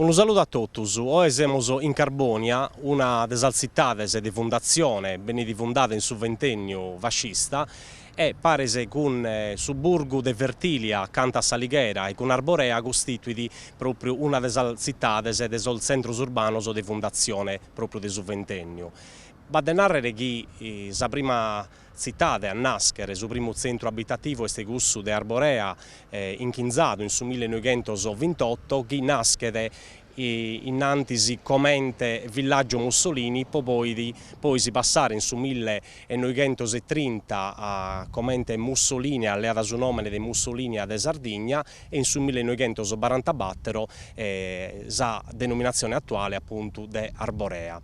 Unu saludu a totus, oe semus in Carbònia, una de sas tzitades de fundatzione, benit fundada in su ventènniu fascista e paris cun su burgu de Fertìlia acanta a S'Alighera e cun Arborea costituit pròpriu una de sas tzitades de sos tzentros urbanos de fundatzione pròpriu de su ventènniu. B'at de nàrrere chi sa prima tzitade a nàschere, su primu tzentru abitativu est cussu de Arborea, inchinzadu in su millenoighentosvintotto, chi naschet innantis comente Villaggio Mussolini po poi poi si passare in su millenoighentosetrinta a comente Mussolinia, leat su nòmene de Mussolinia de Sardigna, e in su millenoighentosbarantabattero sa denominatzione atuale apuntu de Arborea.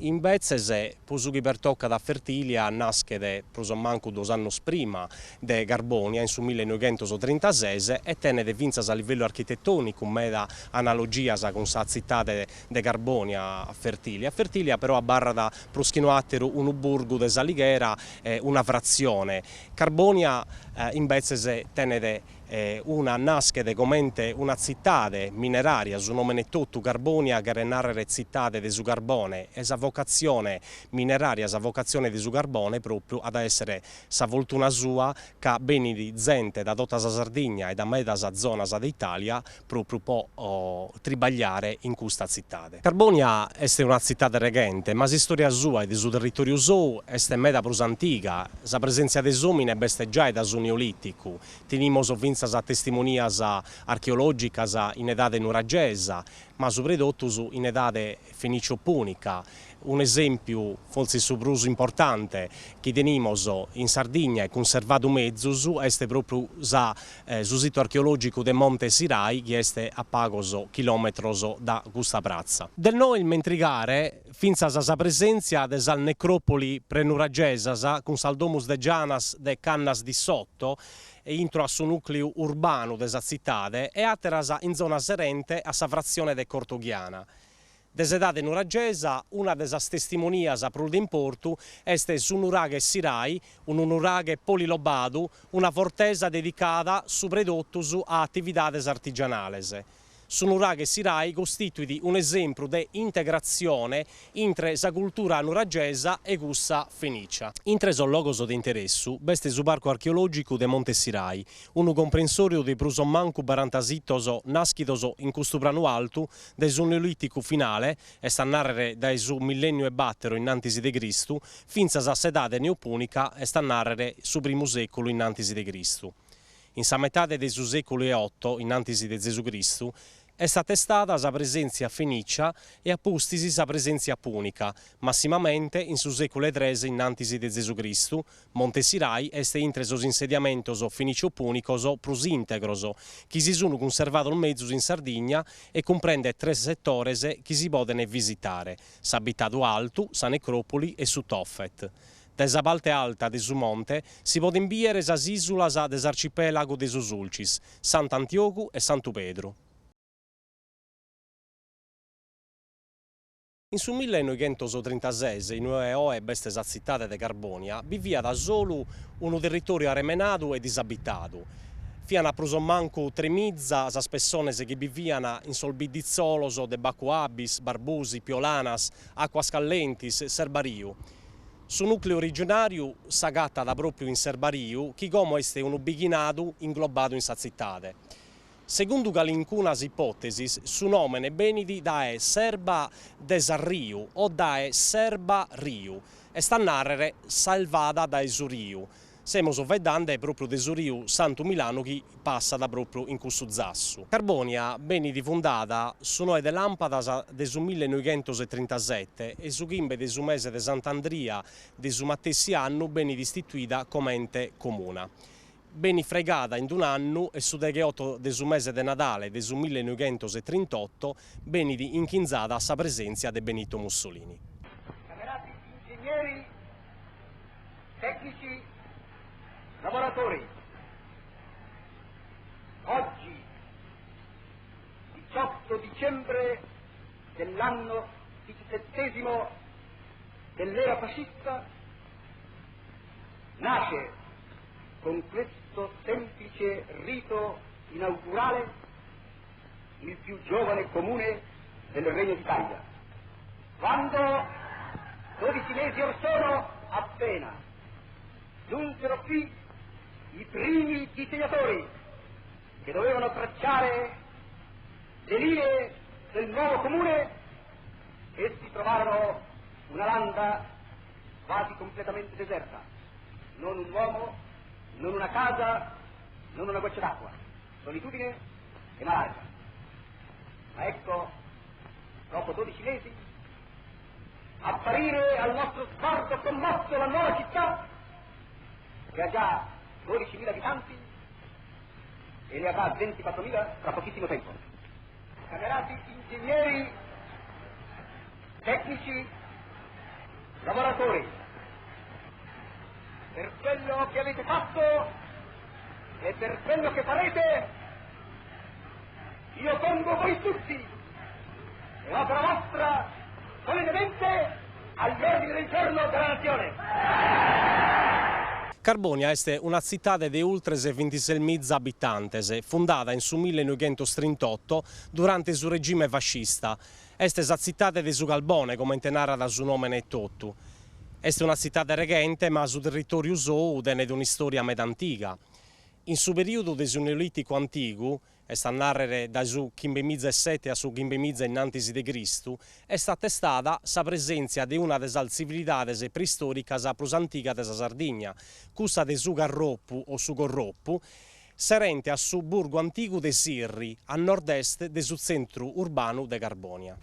Imbetzes, pro su chi pertocat a Fertilia, naschet prus o mancu duos annos prima de Carbònia, in su millenoighentos-trintases, e tenet fintzas a livellu architetònicu meda analogias cun sa tzitade de Carbònia, Fertilia. Fertilia però abarrat prus chi no àteru unu burgu de S'Alighera, una fratzione. Carbònia imbetzes tenet Una naschet comente una tzitade minerària, su nòmene etotu Carbònia cheret nàrrere tzitade de su carbone e sa vocatzione minerària, sa vocatzione de su carbone pròpriu at a èssere sa fortuna sua ca benit zente da tota sa Sardigna e da medas zonas de Itàlia pròpriu po tribagliare in custa tzitade. Carbònia est una tzitade reghente, ma s'istòria sua e de su territòriu sou est meda prus antiga, sa presèntzia de s'òmine b'est giai da su Neolìticu, Tenimos fintzas testimonias archeològicas in edade nuragesa, ma subretotus in edade fenicio-pùnica. Un'esèmpiu, fortzis su prus importante, chi tenimos in Sardigna e cunservadu mezus est pròpriu sa su situ archeològicu de Monte Sirai chi est a pagos chilòmetros da custa pratza. De no ismentrigare fintzas sa presèntzia de sas necròpoli prenuragesas cun sas domus de gianas de Cannas di Sotto, intro a su nùcleu urbanu de sa tzitade, e àteras in zona serente a sa fratzione de Cortoghiana. De s'edade nuragesa, una de sas testimonias prus de importu est su nuraghe Sirai, unu nuraghe polilobadu, una fortesa dedicada subretotus a atividades artigianales. Su nuraghe Sirai costituit un'esempru de integratzione intre sa cultura nuragesa e cussa fenìcia. Intre sos logos de interessu b'est su Parcu archeològicu de Monte Sirai, unu comprensòriu de prus o mancu baranta sitos nàschidos in custu pranu altu dae su Neolìticu finale, est a nàrrere dae su millènniu e bàtero innantis de Cristu, fintzas a s'edade neopùnica, est a nàrrere su primu sèculu innantis de Cristu. In sa metade de su sèculu 'e oto in antis de Zesu Cristu, est atestada sa presèntzia fenìcia e a pustis sa presèntzia pùnica, massimamente in su sèculu 'e tres in antis de Zesu Cristu, Monte Sirai est intre sos insediamentos fenicio-pùnicos prus ìntegros chi si sunt cunservados mezus in Sardigna e cumprendet tres setores chi si podent visitare, s'abitadu altu, sa necròpoli e su tofet. Dae sa parte alta de su monte si podent bìere sas ìsulas de s'arcipèlagu de su Sulcis, Sant'Antiogu e Santu Pedru. In su millenoighentos-trintases, in ue oe b'est sa tzitade de Carbònia, bi fiat solu unu territòriu aremenadu e disabitadu. Fiant prus o mancu tremiza sas pessones chi biviant in sos bidditzolos de Bacu Abis, Barbusi, Piolanas, Aquas Callentis, Serbariu. Su nùcleu originàriu s'agatat pròpriu in Serbariu, chi como est unu bighinadu inglobadu in sa tzitade. Segundu calincunas ipòtesis, su nòmene benit dae Serba de s'arriu o dae Serba Riu, est a nàrrere salvada dae su riu, Semus faeddande pròpriu de su riu Santu Milanu chi passat pròpriu in cussu zassu. Carbònia benit fundada su noe de làmpadas de su millenoighentos-e-trintasete e su chimbe de su mese de Sant'Andria de su matessi annu benit istituida comente comuna. Benit fraigada in un'annu e su degheoto de su mese de Nadale de su millenoighentos-e-trintotto benit inchinzada a sa presèntzia de Benito Mussolini. Camerati ingegneri Tecnici, lavoratori, oggi, 18 dicembre dell'anno diciassettesimo dell'era fascista, nasce con questo semplice rito inaugurale. Il più giovane comune del Regno d'Italia. Quando, 12 mesi or sono, appena, giunsero qui i primi disegnatori che dovevano tracciare le linee del nuovo comune, essi trovarono una landa quasi completamente deserta. Non un uomo, non una casa, non una goccia d'acqua. Solitudine e malaria. Ma ecco, dopo 12 mesi, apparire al nostro sguardo commosso la nuova città, che ha già 12.000 abitanti e ne avrà 24.000 tra pochissimo tempo. Camerati ingegneri, tecnici, lavoratori, per quello che avete fatto e per quello che farete, io pongo voi tutti e opera vostra solennemente all'ordine del giorno della nazione. Carbònia est una tzitade de ultres bintisesmiza abitantes, fundada in su millenoighentostrintoto durante su regime fascista. Est sa tzitade de su calbone, comente narat su nòmene etotu. Est una tzitade reghente, ma su territòriu sou tenet un'istòria meda antiga. In su perìodu de su Neolìticu antigu, est a nàrrere dae su chimbemiza e sete a su chimbemiza innantis de Cristu, est atestada sa presèntzia de una de sas tzivilidades preistòricas prus antigas de sa Sardigna, cussa de su Carropu o su Corropu, serente a su burgu antigu de Sirri, a nord-est de su tzentru urbanu de Carbònia.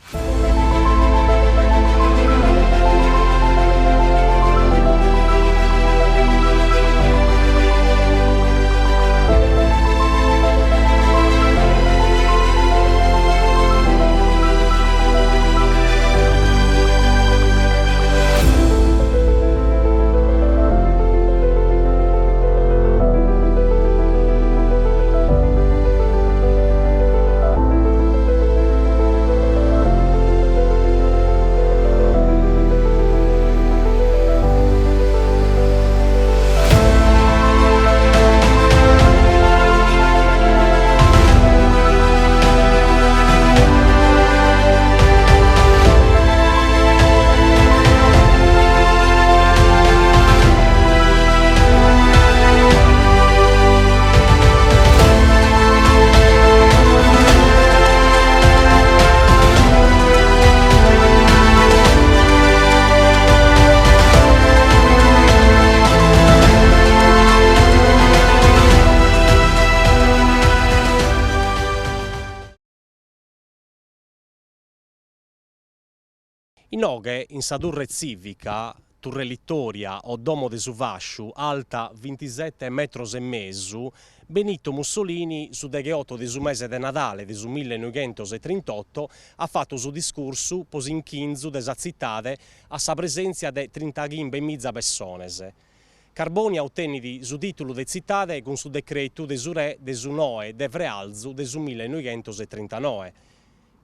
Inoghe, in sa turre tzìvica, Turre Littoria o Domo de su Fàsciu, alta bintisete metros e mesu, Benito Mussolini su degheoto de su mese de Nadale de su millenoighentosetrintoto at fatu su discursu po s'inchinzu de sa tzitade a sa presèntzia de trintachimbemiza pessones. Carbònia otenit su tìtulu de tzitade cun su decretu de su re de su noe de frealzu de su millenoighentosetrintanoe.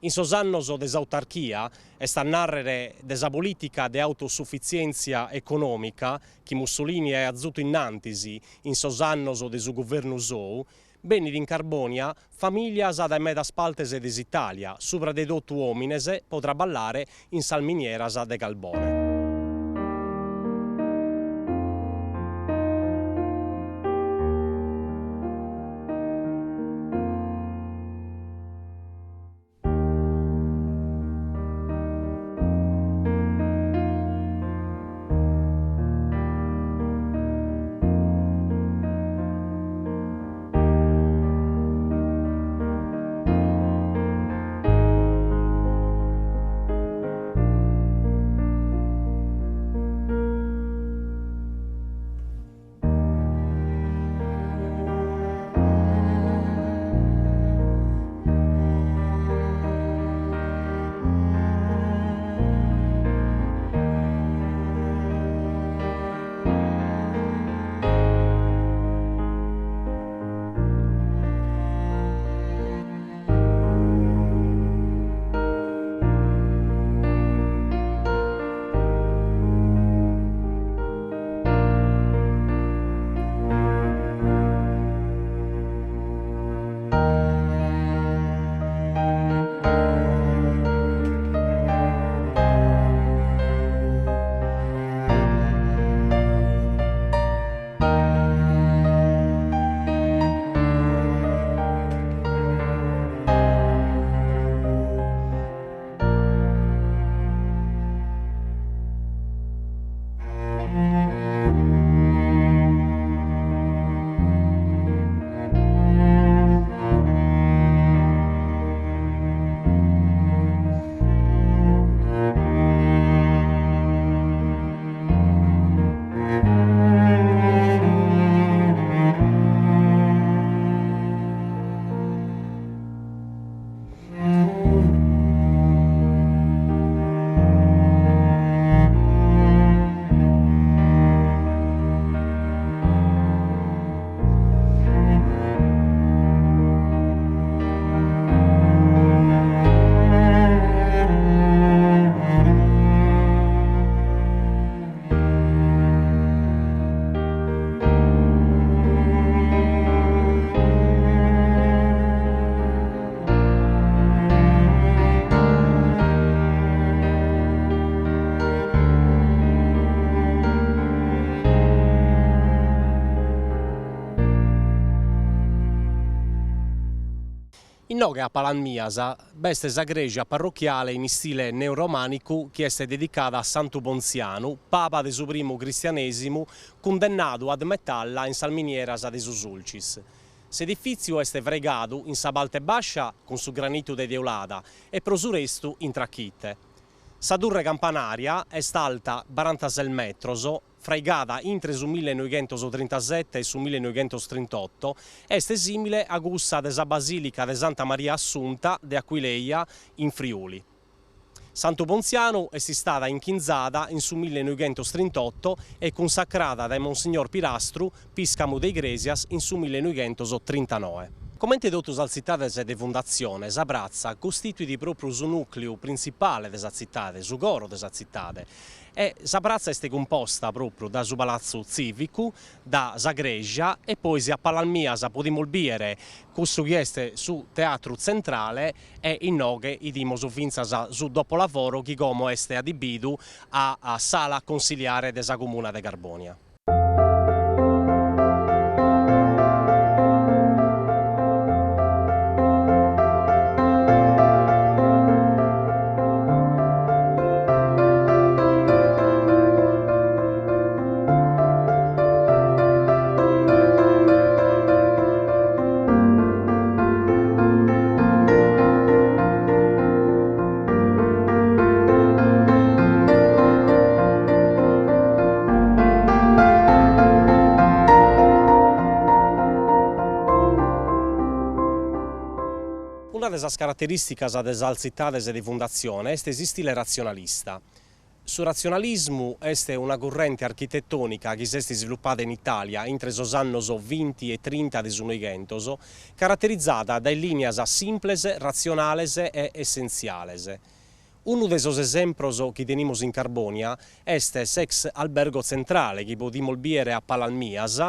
In sos annos de s'autarchia, est a nàrrere de sa polìtica de autosufitzièntzia econòmica chi Mussolini aiat zutu innantis in sos annos de su guvernu sou, benit in Carbònia famìlias dae medas partes de s'Itàlia, subra de totu òmines, pro traballare in sas minieras de carbone. Inoghe a palas mias b'est sa crèsia parrochiale in istile neoromànicu chi est dedicada a Santu Pontzianu, paba de su primu cristianèsimu cundennadu ad metalla in sas minieras de su Sulcis. S'edifìtziu est fraigadu in sa parte bàscia cun su granitu de Teulada e pro su restu in trachite. Sa turre campanària est alta barantases metros, fraigada intre su millenoighentostrintasete e su millenoighentostrintoto, est sìmile a cussa de sa Basìlica de Santa Maria Assunta de Aquileia in Friuli. Santu Pontzianu est istada inchinzada in su millenoighentostrintoto e cunsacrada dae Monsignor Pirastru, pìscamu de Igrèsias, in su millenoighentostrintanòe. Comente totu sas tzitades de fundatzione, sa pratza costituit pròpriu su nùcleu printzipale de sa tzitade, su coro de sa tzitade, E sa pratza est cumposta pròpriu da su palatzu tzìvicu, da sa crèsia e pois a palas mias podimus bìere cussu chi est su teatru tzentrale e inoghe 'idimus fintzas su dopolavoro chi como est adibidu a sala consiliare de sa comuna de Carbònia. Una de sas caraterìsticas de sas tzitades de fundatzione est s'istile ratzionalista. Su ratzionalismu est una currente architetònica chi s'est isvilupada in Itàlia intre sos annos binti e trinta de su Noighentos, caraterizada dae lìnias simples, ratzionales e essentziales. Unu de sos esempros chi tenimus in Carbònia est s'ex Albergo Tzentrale chi podimus bìere a palas mias,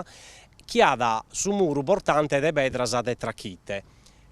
chi at su muru portante de pedras de trachite.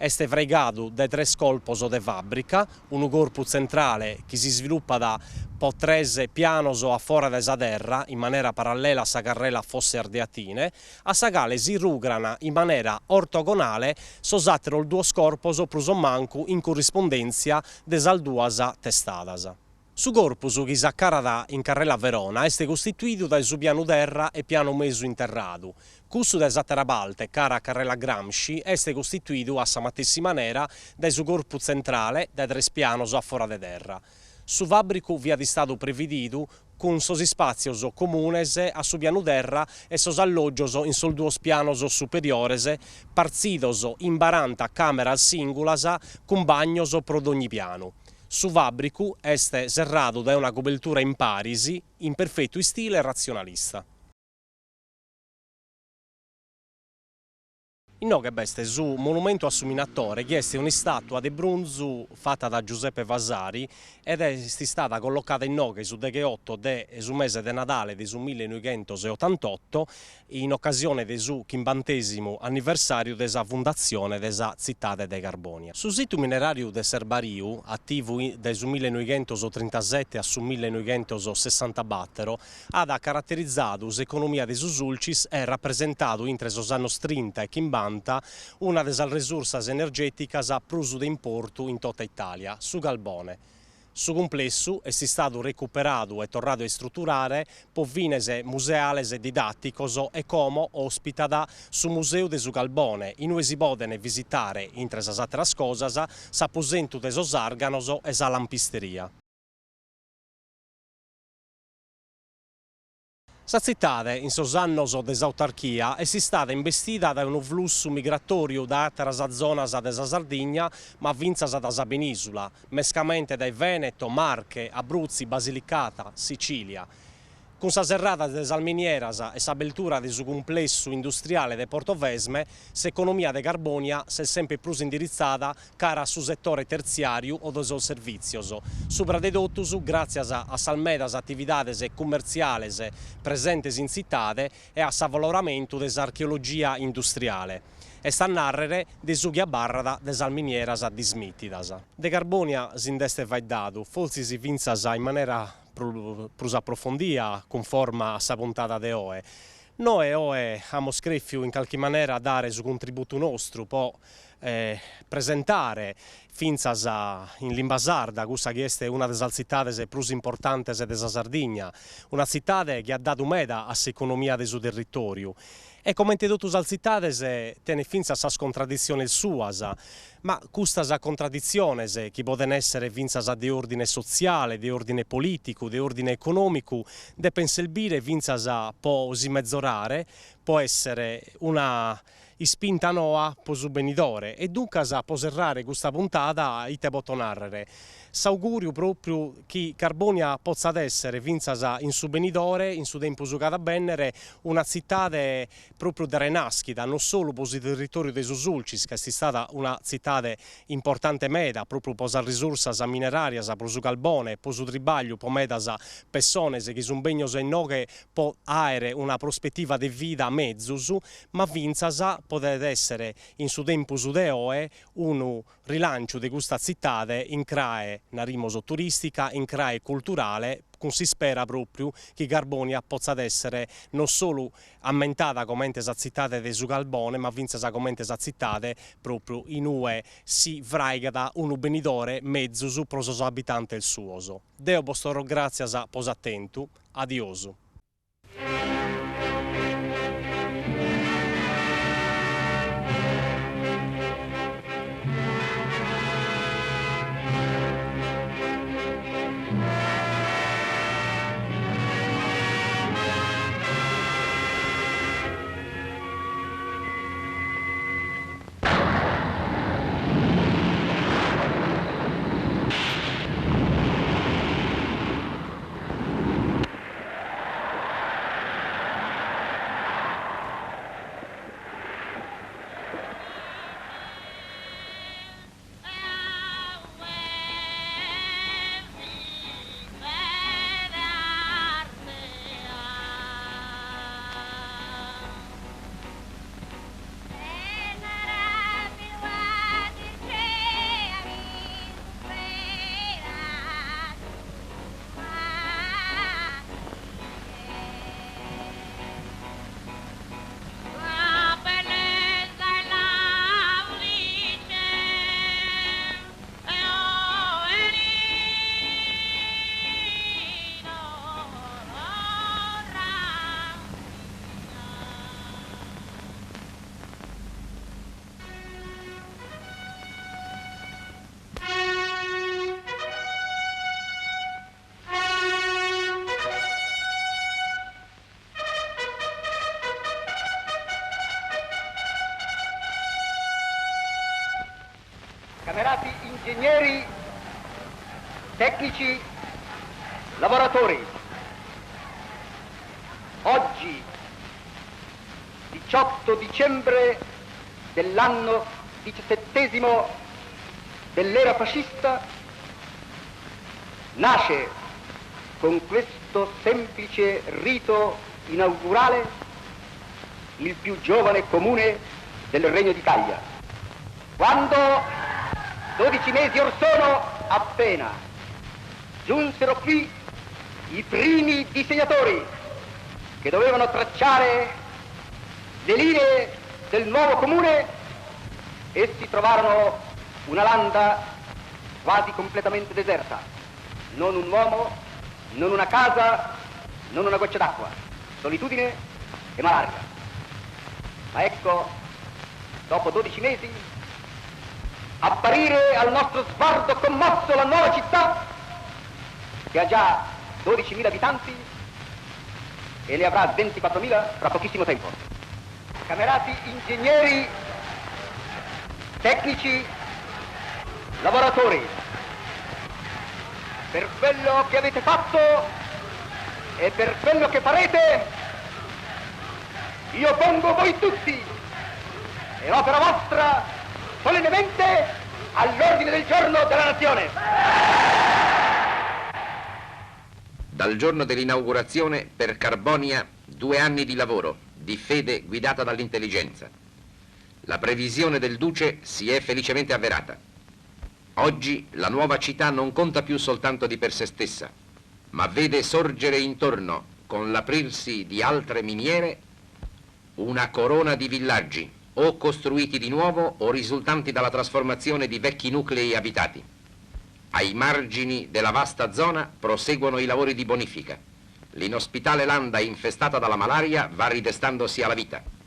Est fraigadu de tres corpos de fàbrica, unu corpu tzentrale chi s'isvilupat po tres pianos a fora de sa terra in manera parallela a sa carrela Fosse Ardeatine, a sa cale si rugran in manera ortogonale sos àteros duos corpos prus o mancu in currispondèntzia de sas duas testadas. Su corpus chi s'acarat in carrela Verona est costituidu dae su pianu terra e pianu mesu interradu. Cussu de s'àtera parte, cara a carrela Gramsci, est costituidu a sa matessi manera dae su corpus tzentrale dae tres pianos a fora de terra. Su fàbricu fiat istadu prevididu cun sos ispàtzios comunes a su pianu terra e sos allògios in sos duos pianos superiores, partzidos in baranta càmeras sìngulas cun bagnos pro dogni pianu. Su fàbricu est serradu dae una cobertura in paris in perfetu istile ratzionalista. Inoghe b'est su monumentu a su minatore chi est un'istàtua de brunzu fata da Giuseppe Vasari ed est istada collocada inoghe su degheoto de su mese de Nadale de su millenoighentoseotantotto in ocasione de su chimbantèsimu anniversàriu de sa fundatzione de sa tzitade de Carbònia. Su situ mineràriu de Serbariu, ativu dae su millenoighentostrintasete a su millenoighentosessantabàtero, at caraterizadu s'economia de su Sulcis e rapresentadu intre sos annos trinta e chimbanta una de sas resursas energèticas prus de importu in tota Itàlia, su calbone. Su cumplessu est istadu recuperadu e torradu a istruturare po fines museales e didàticos e como òspitat su Museu de su Calbone, in ue si podent visitare, intre sas àteras cosas, s'aposentu de sos àrganos e sa lampisteria. Sa tzitade, in sos annos de s'autarchia, est istada imbestida dae unu flussu migratòriu dae àteras zonas de sa Sardigna, ma fintzas dae sa penìsula, mescamente dae Veneto, Marche, Abruzzi, Basilicata, Sicìlia. Cun sa serrada de sas minieras e s'abertura de su cumplessu industriale de Portovesme, s'economia de Carbònia s'est semper prus indiritzada cara a su setore tertziàriu o de sos servìtzios, subra de totus gràtzias a sas medas atividades cummertziales presentes in tzitade e a s'avaloramentu de s'archeologia industriale, est a nàrrere de su chi abarrat de sas minieras dismìtidas. De Carbònia si nd'est faeddadu, fortzis fintzas in manera prus aprofondia cunforma a sa puntada de oe. Noe oe amus crèfiu in calchi manera dare su cuntributu nostru po presentare fintzas in limba sarda cussa chi est una de sas tzitades prus importantes de sa Sardigna, una tzitade chi at dadu meda a s'economia de su territòriu e comente totu sas tzitades tenet fintzas sas contradditziones suas, ma custas contradditziones, chi podent èssere fintzas de òrdine sotziale, de òrdine polìticu, de òrdine econòmicu, depent serbire fintzas po si mezorare, po èssere una ispinta noa po su benidore e duncas po serrare custa puntada ite poto nàrrere? S'augùriu pròpriu chi Carbònia potzat èssere fintzas in su benidore, in su tempus ch'at a bènnere, una tzitade pròpriu de renàschida, non solu po su territòriu de su Sulcis, ca est istada una tzitade importante meda pròpriu po sas risursas mineràrias, pro su calbone, po su tribàgliu, po medas pessones chi sunt bènnios a inoghe po àere una prospetiva de vida mezus, ma fintzas podet èssere in su tempus de oe unu rilànciu de custa tzitade in crae, narimos, turìstica, in crae culturale, cun s'ispera pròpriu chi Carbònia potzat èssere non solu ammentada comente sa tzitade de su calbone, ma fintzas comente sa tzitade pròpriu in ue si fràigat unu benidore mezus pro sos abitantes suos. Deo bos torro gràtzias po s'atentu. Adiosu. Camerati ingegneri, tecnici, lavoratori. Oggi, 18 dicembre dell'anno diciassettesimo dell'era fascista, nasce con questo semplice rito inaugurale il più giovane comune del Regno d'Italia. Quando, 12 mesi or sono appena, giunsero qui i primi disegnatori che dovevano tracciare le linee del nuovo comune, essi trovarono una landa quasi completamente deserta. Non un uomo, non una casa, non una goccia d'acqua. Solitudine e malaria. Ma ecco, dopo 12 mesi, apparire al nostro sguardo commosso la nuova città, che ha già 12.000 abitanti e ne avrà 24.000 fra pochissimo tempo. Camerati ingegneri, tecnici, lavoratori, per quello che avete fatto e per quello che farete, io pongo voi tutti e l'opera vostra solennemente all'ordine del giorno della nazione. Dal giorno dell'inaugurazione per Carbonia due anni di lavoro, di fede guidata dall'intelligenza. La previsione del Duce si è felicemente avverata. Oggi la nuova città non conta più soltanto di per sé stessa, ma vede sorgere intorno, con l'aprirsi di altre miniere, Una corona di villaggi, o costruiti di nuovo o risultanti dalla trasformazione di vecchi nuclei abitati. Ai margini della vasta zona proseguono i lavori di bonifica. L'inospitale landa infestata dalla malaria va ridestandosi alla vita.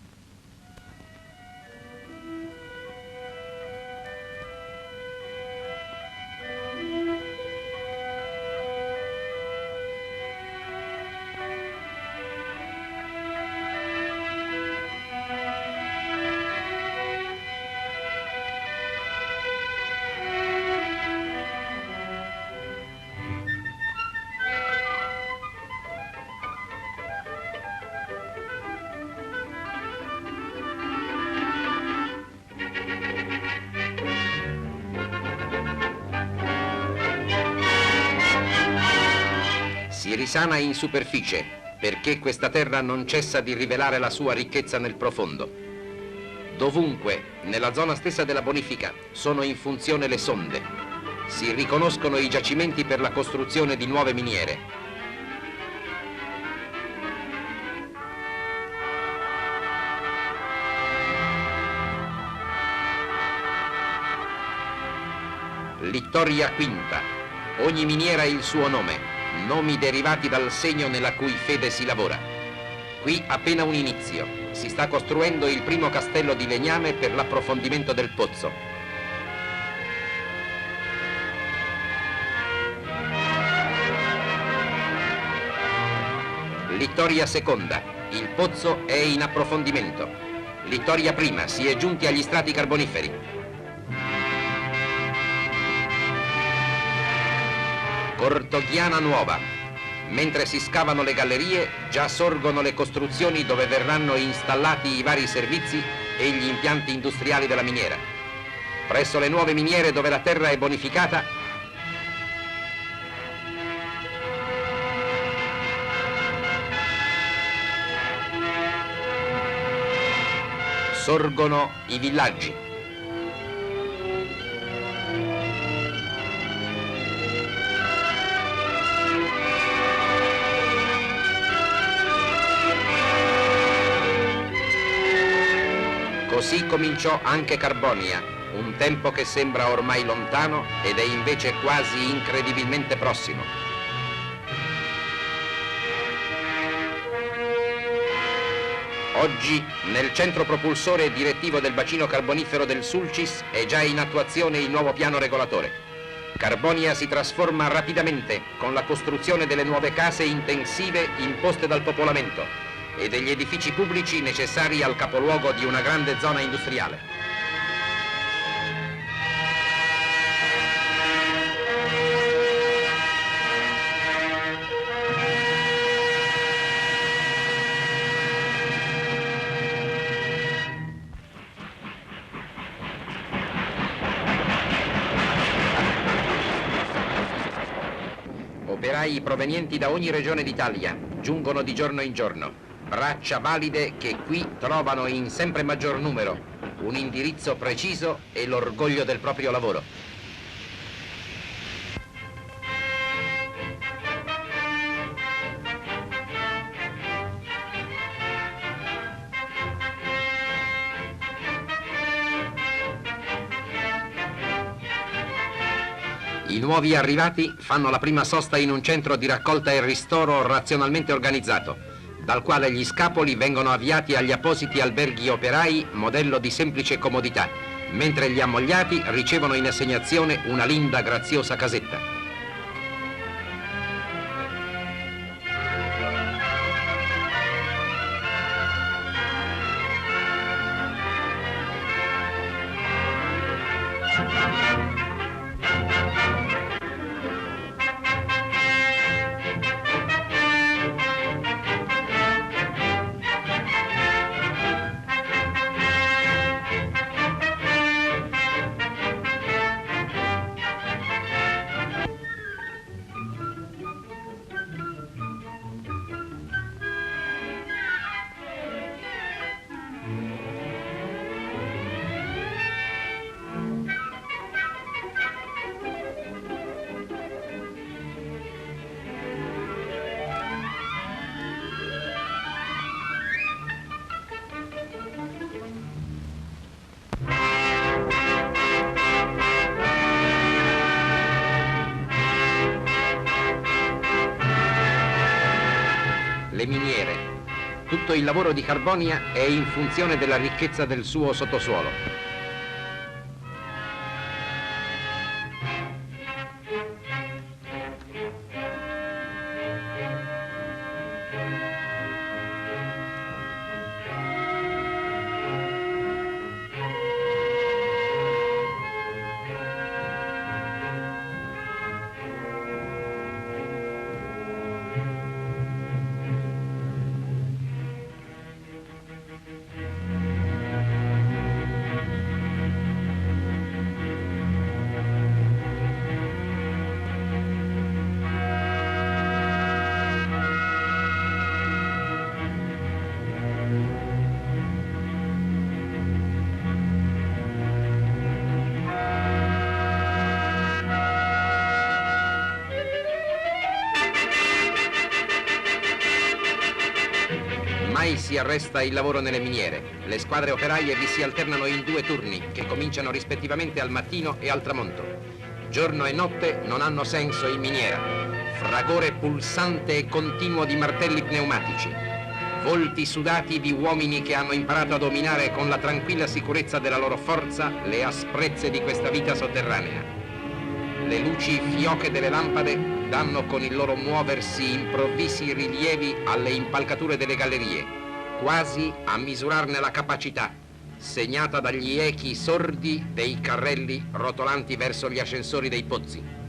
Si risana in superficie perché questa terra non cessa di rivelare la sua ricchezza nel profondo. Dovunque, nella zona stessa della bonifica, sono in funzione le sonde. Si riconoscono i giacimenti per la costruzione di nuove miniere. Littoria Quinta. Ogni miniera ha il suo nome, nomi derivati dal segno nella cui fede si lavora. Qui appena un inizio. Si sta costruendo il primo castello di legname per l'approfondimento del pozzo. Littoria seconda. Il pozzo è in approfondimento. Littoria prima. Si è giunti agli strati carboniferi. Cortoghiana nuova. Mentre si scavano le gallerie, già sorgono le costruzioni dove verranno installati i vari servizi e gli impianti industriali della miniera. Presso le nuove miniere dove la terra è bonificata, sorgono i villaggi. Così cominciò anche Carbonia, un tempo che sembra ormai lontano ed è invece quasi incredibilmente prossimo. Oggi, nel centro propulsore e direttivo del bacino carbonifero del Sulcis, è già in attuazione il nuovo piano regolatore. Carbonia si trasforma rapidamente con la costruzione delle nuove case intensive imposte dal popolamento e degli edifici pubblici necessari al capoluogo di una grande zona industriale. Operai provenienti da ogni regione d'Italia giungono di giorno in giorno, braccia valide che qui trovano in sempre maggior numero un indirizzo preciso e l'orgoglio del proprio lavoro. I nuovi arrivati fanno la prima sosta in un centro di raccolta e ristoro razionalmente organizzato, dal quale gli scapoli vengono avviati agli appositi alberghi operai, modello di semplice comodità, mentre gli ammogliati ricevono in assegnazione una linda graziosa casetta. Le miniere. Tutto il lavoro di Carbonia è in funzione della ricchezza del suo sottosuolo. Mai si arresta il lavoro nelle miniere. Le squadre operaie vi si alternano in due turni che cominciano rispettivamente al mattino e al tramonto. Giorno e notte non hanno senso in miniera. Fragore pulsante e continuo di martelli pneumatici. Volti sudati di uomini che hanno imparato a dominare con la tranquilla sicurezza della loro forza le asprezze di questa vita sotterranea. Le luci fioche delle lampade danno con il loro muoversi improvvisi rilievi alle impalcature delle gallerie, quasi a misurarne la capacità, segnata dagli echi sordi dei carrelli rotolanti verso gli ascensori dei pozzi.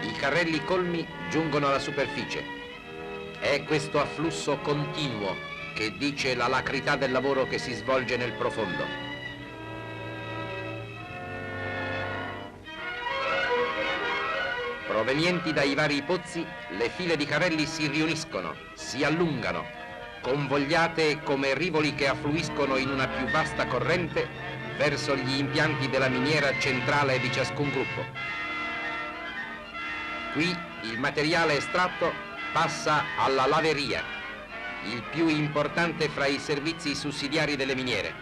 I carrelli colmi giungono alla superficie. È questo afflusso continuo che dice l'alacrità del lavoro che si svolge nel profondo. Provenienti dai vari pozzi, le file di carrelli si riuniscono, si allungano, convogliate come rivoli che affluiscono in una più vasta corrente verso gli impianti della miniera centrale di ciascun gruppo. Qui il materiale estratto passa alla laveria, il più importante fra i servizi sussidiari delle miniere.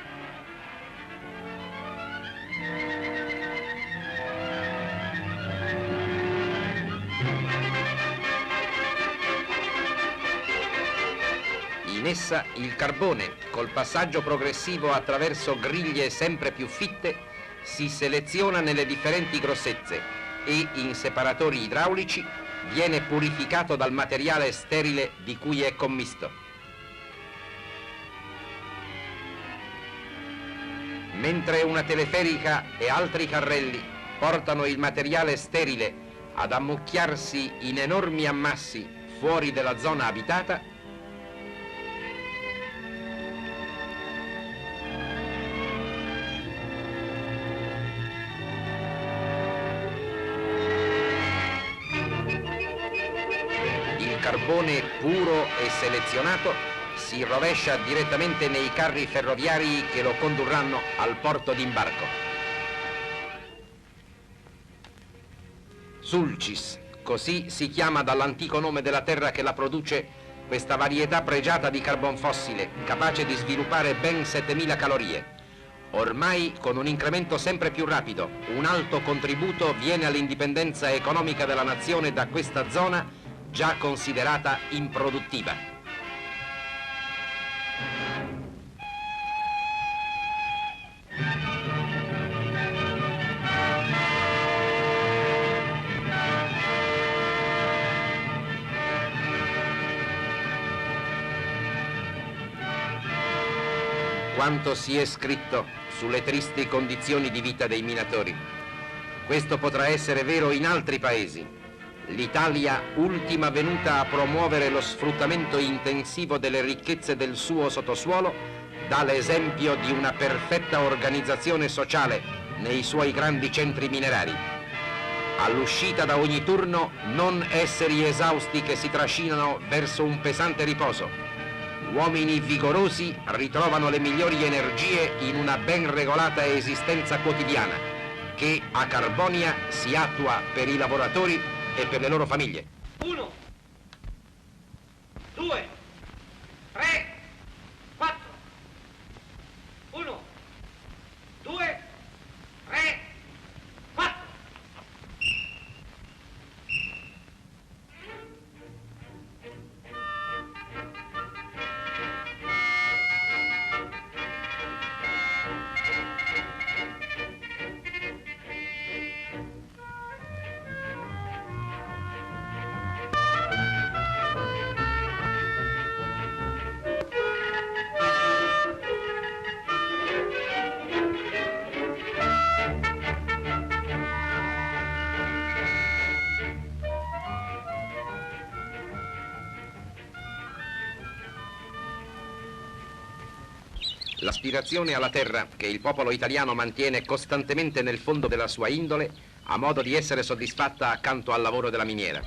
In essa il carbone, col passaggio progressivo attraverso griglie sempre più fitte, si seleziona nelle differenti grossezze e in separatori idraulici viene purificato dal materiale sterile di cui è commisto. Mentre una teleferica e altri carrelli portano il materiale sterile ad ammucchiarsi in enormi ammassi fuori della zona abitata, il carbone puro e selezionato si rovescia direttamente nei carri ferroviari che lo condurranno al porto d'imbarco. Sulcis, così si chiama dall'antico nome della terra che la produce, questa varietà pregiata di carbon fossile, capace di sviluppare ben 7000 calorie. Ormai, con un incremento sempre più rapido, un alto contributo viene all'indipendenza economica della nazione da questa zona già considerata improduttiva. Quanto si è scritto sulle tristi condizioni di vita dei minatori. Questo potrà essere vero in altri paesi. L'Italia, ultima venuta a promuovere lo sfruttamento intensivo delle ricchezze del suo sottosuolo, dà l'esempio di una perfetta organizzazione sociale nei suoi grandi centri minerari. All'uscita da ogni turno non esseri esausti che si trascinano verso un pesante riposo. Uomini vigorosi ritrovano le migliori energie in una ben regolata esistenza quotidiana, che a Carbonia si attua per i lavoratori e per le loro famiglie. 1, 2, 3, 4. 1, 2, 3, 4. L'aspirazione alla terra che il popolo italiano mantiene costantemente nel fondo della sua indole ha modo di essere soddisfatta accanto al lavoro della miniera.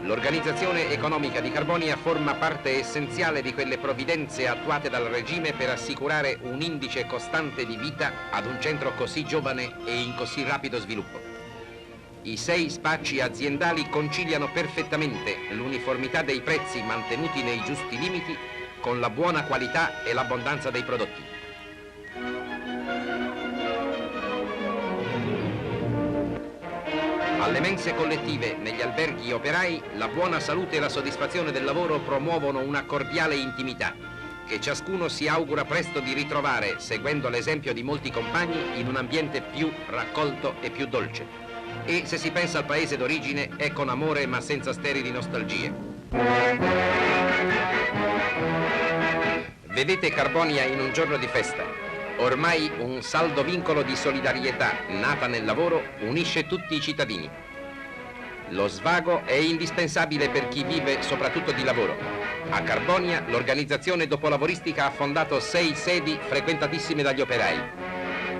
L'organizzazione economica di Carbonia forma parte essenziale di quelle provvidenze attuate dal regime per assicurare un indice costante di vita ad un centro così giovane e in così rapido sviluppo. I 6 spacci aziendali conciliano perfettamente l'uniformità dei prezzi mantenuti nei giusti limiti con la buona qualità e l'abbondanza dei prodotti. Alle mense collettive, negli alberghi operai, la buona salute e la soddisfazione del lavoro promuovono una cordiale intimità che ciascuno si augura presto di ritrovare, seguendo l'esempio di molti compagni, in un ambiente più raccolto e più dolce. E se si pensa al paese d'origine è con amore ma senza sterili nostalgie. Vedete Carbonia in un giorno di festa. Ormai un saldo vincolo di solidarietà nata nel lavoro unisce tutti i cittadini. Lo svago è indispensabile per chi vive soprattutto di lavoro. A Carbonia l'organizzazione dopolavoristica ha fondato 6 sedi frequentatissime dagli operai.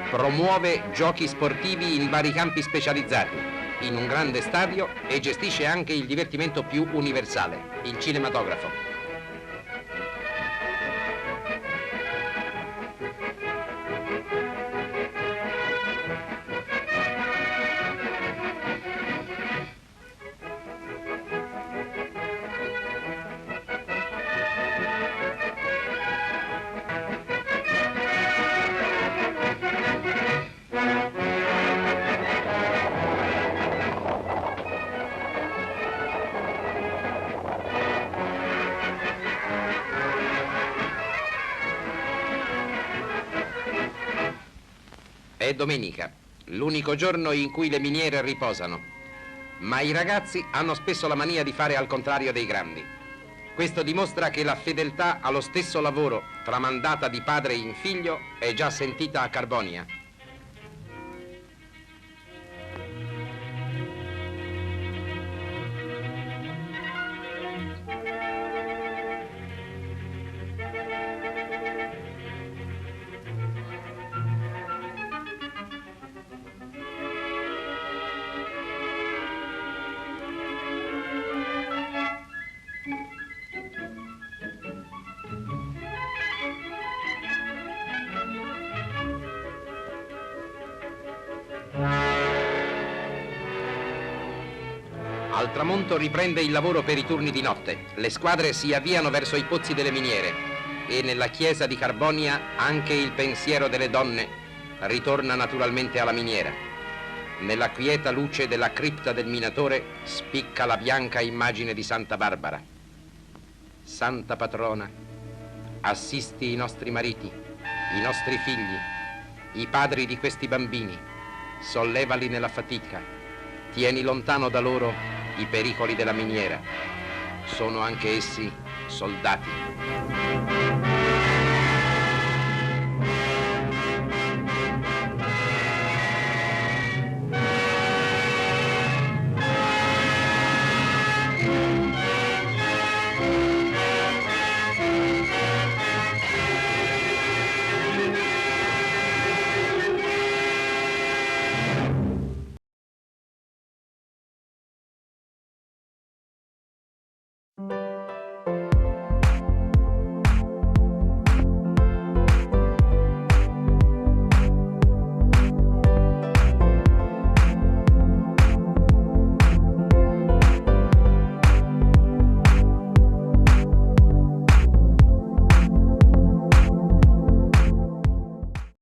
Promuove giochi sportivi in vari campi specializzati, in un grande stadio e gestisce anche il divertimento più universale, il cinematografo. È domenica, l'unico giorno in cui le miniere riposano. Ma i ragazzi hanno spesso la mania di fare al contrario dei grandi. Questo dimostra che la fedeltà allo stesso lavoro, tramandata di padre in figlio, è già sentita a Carbonia. Al tramonto riprende il lavoro per i turni di notte. Le squadre si avviano verso i pozzi delle miniere e nella chiesa di Carbonia anche il pensiero delle donne ritorna naturalmente alla miniera. Nella quieta luce della cripta del minatore spicca la bianca immagine di Santa Barbara. Santa patrona, assisti i nostri mariti, i nostri figli, i padri di questi bambini, sollevali nella fatica, tieni lontano da loro i pericoli della miniera. Sono anche essi soldati.